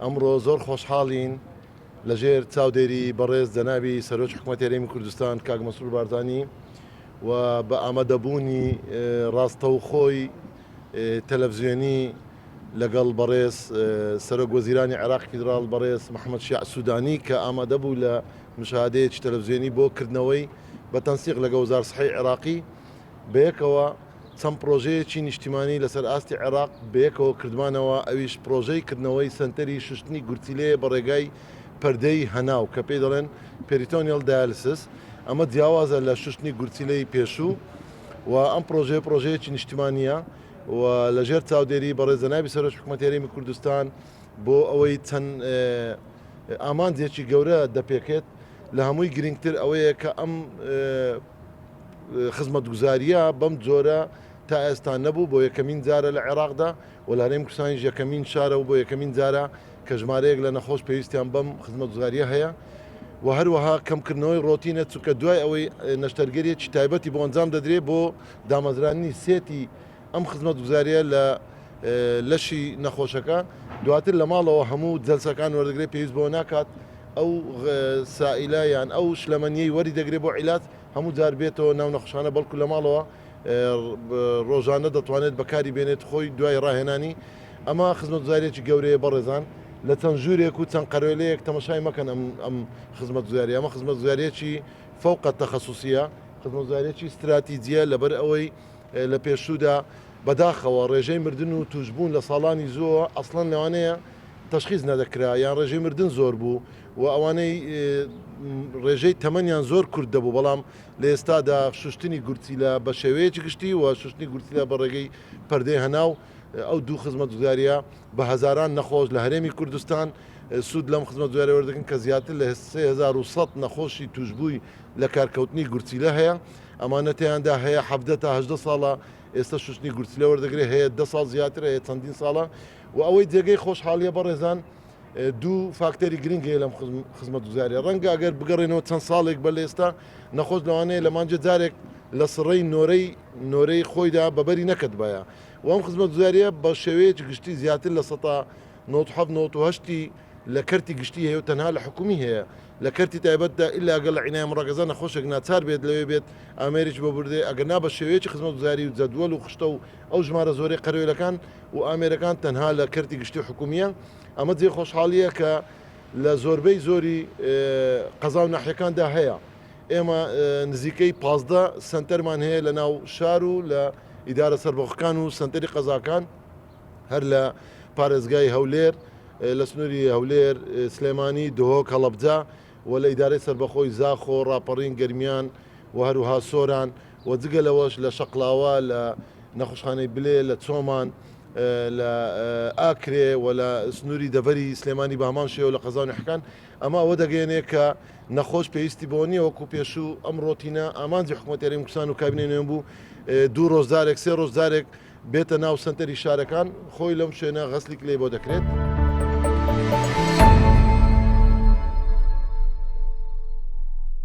ئەمڕۆ زۆر خۆشحاڵین لەژێر چاودێری بەڕێز جەنابی سەرۆکی حکومەتی هەرێمی کوردستان کاک مەسرور بارزانی و بە ئامادەبوونی ڕاستەوخۆی تەلەفزیۆنی لەگەڵ بەڕێز سەرۆک وەزیرانی عێراقی فیدراڵ بەڕێز محەممەد شیاع سوودانی کە ئامادە بوو لە مشاهدەیەکی تەلەفزیۆنی بۆ کردنەوەی بە تەنسیق لەگە وەزار سحەی عێراقی بەیەکەوە چەند پڕۆژەیەکی نیشتیمانی لەسەر ئاستی عێراق بەیەکەوە کردمانەوە، ئەویش پڕۆژەی کردنەوەی سەنتەری شوشتنی گورچیلەیە بە ڕێگای پەردەی هەناو کە پێی دەڵێن Peritoneal Dialysis، ئەمە جیاوازە لە شوشتنی گورچیلەی پێشوو و ئەم پڕۆژەیە پڕۆژەیەکی نیشتیمانییە و لەژێر چاودێری بەڕێز جەنابی سەرۆکی حکومەتی هەرێمی کوردستان بۆ ئەوەی چەند ئامانجێکی گەورە دەپێکێت لە هەمووی گرنگتر ئەوەیە کە ئەم خزمەتگوزارییە بەم جۆرە تا ئێستا نەبوو، بۆ یەکەمین جارە لە عێراقدا و لە هەرێمی کوردستانیش یەکەمین شارە و بۆ یەکەمین جارە کە ژمارەیەک لە نەخۆش پێویستیان بەم خزمەتگوزارییە هەیە و هەروەها کەمکردنەوەی ڕۆتینە چونکە دوای ئەوەی نەشتەرگەریەکی تایبەتی بۆ ئەنجام دەدرێت بۆ دامەزراندنی سێتی ئەم خزمەتگوزارییە لە لەشی نەخۆشەکە دواتر لە ماڵەوە هەموو جەلسەکان وەردەگرێت پێویست بەوە ناکات ئەو سائیلە یان ئەو شلەمەنیەی وەری دەگرێت بۆ عیلاج هەموو جار بێتەوە ناو نەخۆشخانە بەڵکو لە ماڵەوە ڕۆژانە دەتوانێت بەکاری بێنێت خۆی دوای ڕاهێنانی ئەمە خزمەتگوزاریەکی گەورەیە بەڕێزان لە چەند ژوورێک و چەند قەرێلەیەک تەمەشای مەکەن ئەم ئەم خزمەتگوزاری ئەمە خزمەتگوزاریەکی فەوقە تەخەسوسیە خزمەتگوزاریەکی استراتیجیە لەبەر ئەوەی لە پێشوودا بەداخەوە ڕێژەی مردن و تووشبوون لە ساڵانی زووەوە ئەسڵەن لەوانەیە تەشخیس نەدەکرا یان ڕێژەی مردن زۆر بوو و ئەوانەی ڕێژەی تەمەنیان زۆر کورت دەبوو بەڵام لە ئێستادا شوشتنی گورچیلە بە شێوەیەکی گشتی و شوشتنی گورچیلە بە ڕێگەی پەردەی هەناو ئەو دوو خزمەتگوزاریە بە هەزاران نەخۆش لە هەرێمی کوردستان سوود لەم خزمەتگوزاریە وەردەگرن کە زیاتر لە 3100 نەخۆشی تووشبووی لە کارکەوتنی گورچیلە هەیە ئەمانە تیاندا هەیە 17 تا 18 ساڵە ئێستا شوشتنی گورچیلە وەردەگرێت هەیە دە ساڵ زیاتر هەیە چەندین ساڵە و ئەوەی جێگەی خۆشحاڵیە بەڕێزان دوو فاکتەری گرنگ هەیە لەم خزمەتگوزاریە ڕەنگە ئەگەر بگەڕێنەوە چەند ساڵێک بەر لە ئێستا نەخۆش لەوانەیە لە مانجە جارێک لە سڕەی نۆرەی نۆرەی خۆیدا بەبەری نەکەتبایە و ئەم خزمەتگوزاریە بە شێوەیەکی گشتی زیاتر لە سەتا 97 98 لە کەرتی گشتی هەیە و تەنها لە حکومی هەیە لە کەرتی تایبەتدا ئیلا ئەگەر لە عینایە مڕەکەزە نەخۆشێک ناچار بێت لەوێ بێت ئامێرێکی بۆ بردێ ئەگەر نا بە شێوەیەکی خزمەتگوزاری و جەدوەل و خشتە و ئەو ژمارە زۆرەی قەرەوێلەکان و ئامێرەکان تەنها لە کەرتی گشتی و حکومییە، ئەمە جێی خۆشحاڵییە کە لە زۆربەی زۆری قەزا و ناحیەکاندا هەیە. ئێمە نزیکەی 15 سەنتەرمان هەیە لە ناو شار و لە ئیدارە سەربەخۆکان و سەنتەری قەزاکان هەر لە پارێزگای هەولێر لە سنووری هەولێر، سلێمانی، دهۆک، هەڵەبجە و لە ئیدارەی سەربەخۆی زاخۆ، ڕاپەڕین، گەرمیان و هەروها سۆران و جگە لەوەش لە شەقڵاوە، لە نەخۆشخانەی بلێ، لە چۆمان، لە ئاکرێ و لە سنووری دەڤەری سلێمانی بە هەمان شێوە لە قەزا و ناحیەکان، ئەمە ئەوە دەگەیەنێ کە نەخۆش پێویستی بەوە نییە وەکو پێشوو ئەم ڕۆتینە ئامانجی حکوومەتی هەرێمی کوردستان و کابینەی نوێم بوو دوو ڕۆژ جارێک سێ ڕۆژ جارێک بێتە ناو سەنتەری شارەکان خۆی لەم شوێنە غەسلی کلەی بۆ دەکرێت.